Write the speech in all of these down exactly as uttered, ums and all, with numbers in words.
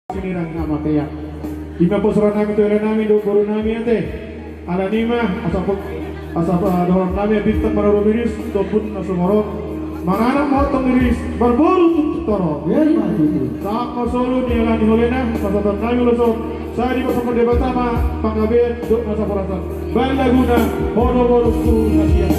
Sinirang hamatean. Ima posoran nami tu hela nami dohot boru nami ate. Alani i ma asa po-, asa, eh, dohonon nami bintang maroro miris, tombun na sumorot. Maranak ma tong miris, marboru tung torop. Ia, ima tutu. Sahat ma solu ni ala ni holena, pasahaton nami ulos on. Sai dipasangkon Debata ma panggabean dohot nasa horasan. Bahen laguna, ho do borungku na sian.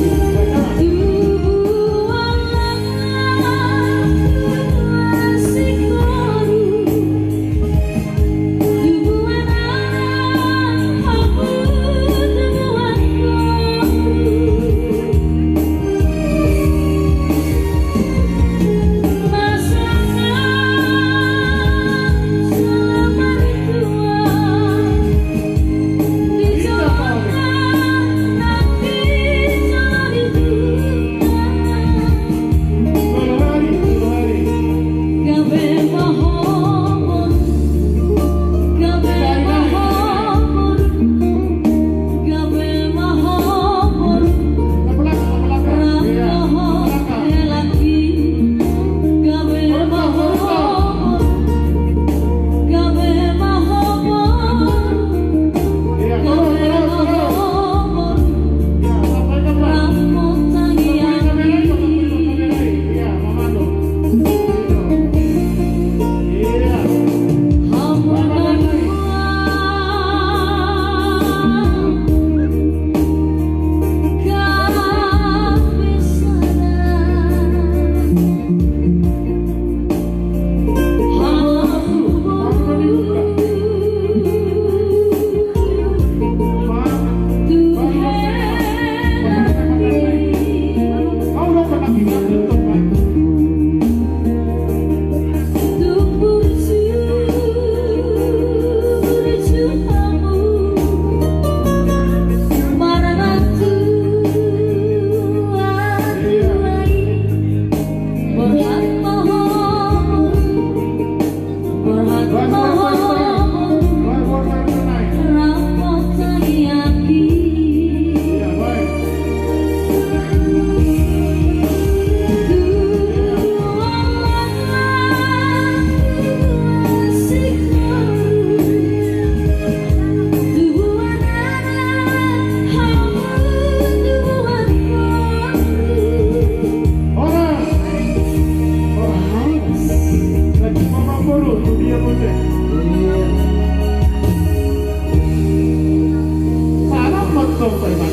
Salam,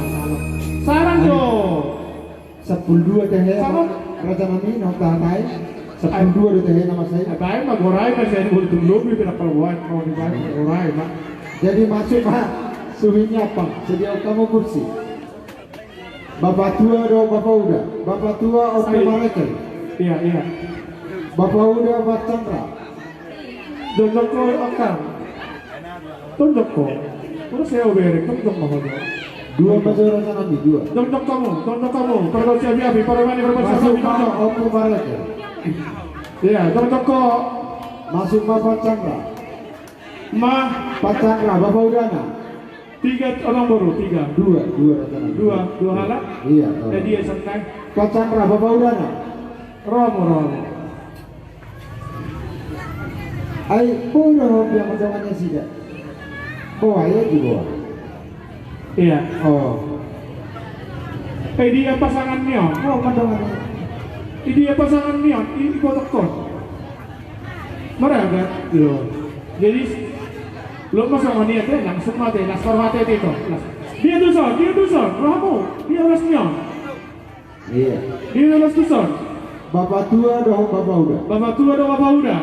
salam. Salam do. Sampulu dua tehe, raja nami, na tahe. Sampulu dua do tehe nama sai. Baen ma, gorai ma sai, di bulu tumbuh, di pinapal buat, mau dibaen, gorai ma. Jadi masuk ma, suhinya apa? Sediaon hamu kursi. Bapa tua do, bapa uda. Bapa tua, Ompu Mareke. Iya, iya. Bapa uda, Bapa Chandra. Jongjong ho, Akang. Jongjong ho. Terus saya uberek, jongjong ho. Dua ma jo raja nami, dua. Jongjong hamu, jongjong hamu. Pargausi api-api, parmani, parmani, jongjong. Ompu Mareke. Iya, jongjong ho. Masuk ma Bapa Chandra. Ma. Bapa Chandra, bapa udana. Tiga, abang boru, tiga. Dua, dua raja nami. Dua, dua halak. Iya, dua. Jadi, ya, santai. Bapa Chandra, bapa udana. Romo, romo. Ai, boha do ho, dia ma dongan nasida. Boha, ia di boha. Iya. Oh. Eh, dia pasangan ni on. Oh, ma dongan. Eh, dia pasangan ni on, i, i botokkon. Maraga, lo. Jadi, lo ma songon i ate, langsung ma ate, las parmata ate ito. Las. Dia tuson, dia tuson, rohamu, dia las ni on. Iya. Dia las tuson. Bapa tua dohot bapa uda. Bapa tua dohot bapa uda.